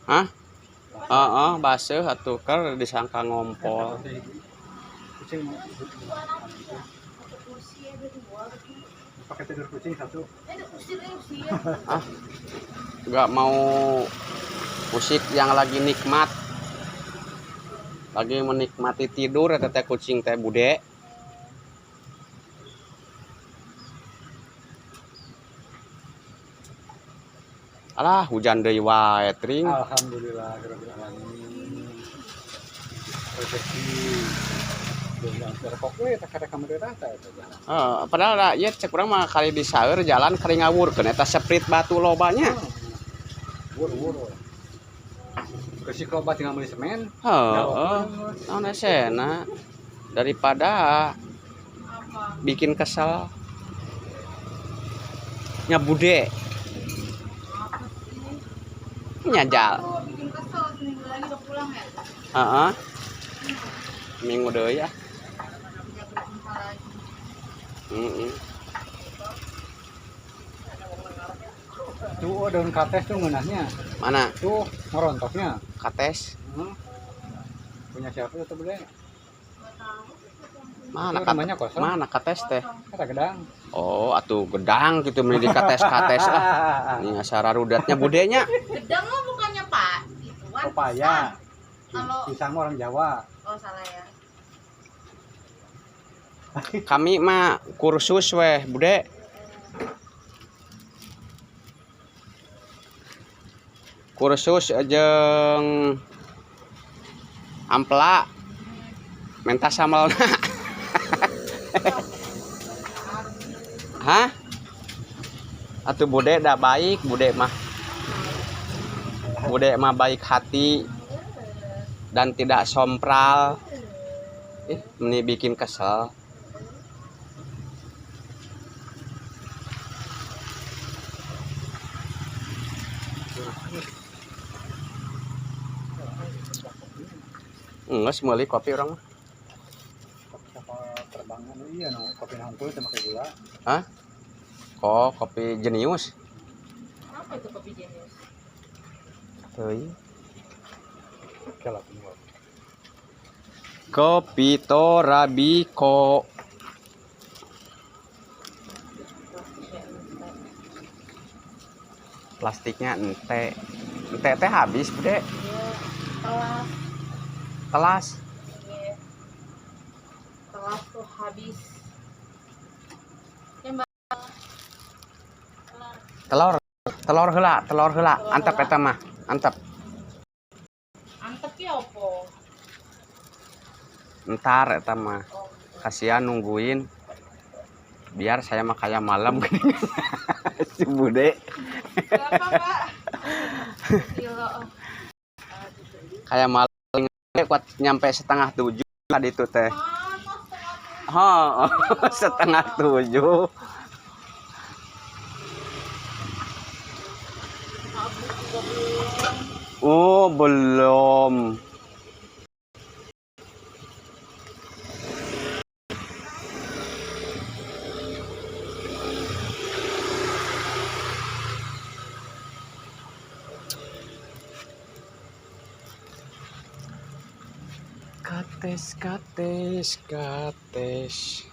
Hah? Heeh, baseuh atuh keur disangka ngompol. Kucing pakai tidur kucing satu. Ah, nggak mau musik yang lagi nikmat. Lagi menikmati tidur eta teh kucing teh bude. Alah, hujan deui wae tring. Alhamdulillah rabbil alamin. Rezeki. Heeh, padahal da ieu cek urang mah kali disaeur jalan kali ngawurkeun eta sprint batu lobanya. Wur-wur. Kesik loba tinggal beli semen. Heeh. Naon esena daripada bikin kesel. Nya bude. Nya jal. Bikin kesel seminggu lagi udah pulang ya. Heeh. Minggu deui ya. Tidak berjumpa lagi. Heeh. Tuh oh, daun kates tuh ngeunahnya. Mana? Tuh ngerontoknya. Kates. Punya siapa tuh bude? Mana Itu rumahnya kosong. Mana kates teh? Kata gedang. Oh, atuh gedang gitu meni di kates-kates lah. Ini asa rarudatnya budenya. Gedang mah bukannya Pak, ituan. Pepaya. Kalau Pisang mah orang Jawa. oh salah ya. Kami mah kursus weh, bude. Kursus jeung ampela menta samelna. Hah? Atuh bude dah baik, bude mah. Bude mah baik hati dan tidak sompral. Ih, ini bikin kesel. Enggak, meuli kopi orang mah. Kopi terbangan iya no, kopi nangkul sama kayak gula. Hah? Kok kopi jenius? Apa itu kopi jenius? Teuing. Oke lah tunggu. Kopi Torabiko. Plastiknya ente. Ente teh habis, Bude. Iya, telas. Telas. Iya. Telas tuh habis. Ya, Mbak. Telur. Telur heula, telur heula. Antep eta mah. Antep. Antep ya opo? Entar eta mah. Kasihan nungguin. Biar saya mah kayak malam gini. Si Bude. Berapa, Pak? Kilo. Kayak malam kuat nyampe 6:30 tadi itu teh. Oh, 6:30. Oh, belum. Kates, kates, kates.